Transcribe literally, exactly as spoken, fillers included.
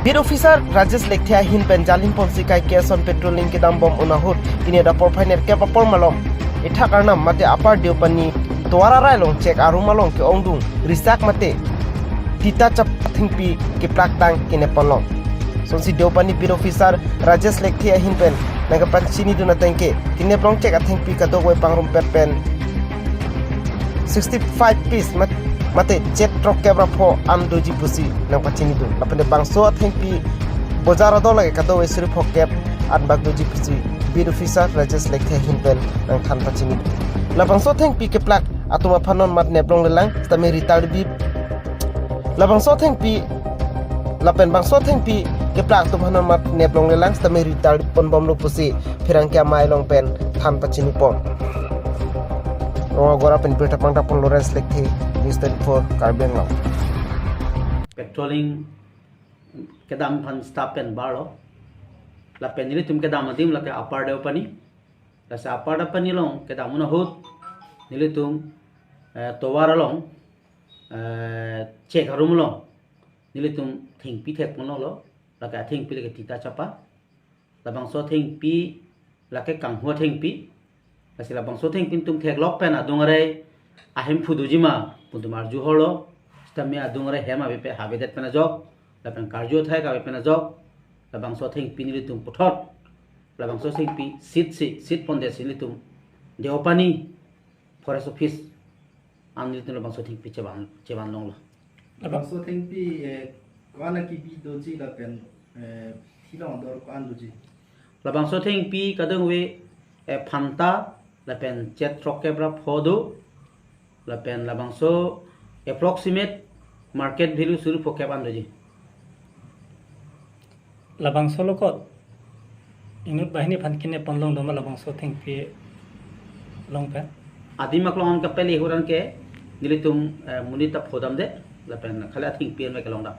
Beat officer Rajesh Lekthe ahin pen jalim ponsi kai case on patrolling kedam bom ahut pini adap porphai nerkep apor malom Itha Karnam mate Upper Deopani tovar arai along chek arum along ke-ongdung risak mate tita chap thengpi keplak tang kene ponlong. Sonsi Deopani Beat officer Rajesh Lekthe ahin pen nangkepachinidun ateng ke kene plong chek athengpi kadokave pangrumpet pen sixty-five piece mat- mate chet throk kep ra pho an doji pusi nangpachinidun. Lapen bangso athengpi bojar ador lake kadokave suri pho kep an bak doji pusi Beat officer Rajesh Lekthe ahin pen nangthan pachinidun. Labangso athengpi keplak atum aphan non mat neplong lelang sitame ritar bi. Labangso athengpi lapen bangso athengpi keplak atum aphan non mat neplong lelang sitame ritar pon bomlo pusi pherangke amei along pen than pachini pon. Rongagora pen birta pangdapon Lawrence Lekthe, News twenty-four Karbi Anglong. Patrolling kedam aphan staff pen barlo. Lapen nelitum kedam adim lake Upper Deopani. Lasi Upper Deopani along kedam ahut nelitum eh, tovar along eh, chek arum along nelitum thengpi thek ponlonglo. Lake athengpi lake tita chapa. Labangso athengpi lake kanghu athengpi. Lasi labangso athengpi nelitum theklok pen adung arai ahemphu dojima pu nelitum arju horlo. Sitame adung arai hem avepe havedet pen ajok, lapen karju athai kave pen ajok, labangso athengpi nelitum puthot labangso athengpi sitsi sit pondetsi nelitum Deopani Forest Office an nelitum labangso athengpi chevan chevan longlo. Labangso athengpi eh, ko-an akibi doji lapen eh, hilong ador ko-an doji? Labangso athengpi kadokave eh, phanta lapen chet throk kep ra pho do, lapen labangso approximate market value suri pho kep an doji. Labangso along kot inut bahini aphan kene ponlong doma labangso athengpi along pen? Adim aklong an kapeli ahut anke nelitum eh, monit ta phodamde lapen khali athengpi an kelongdam.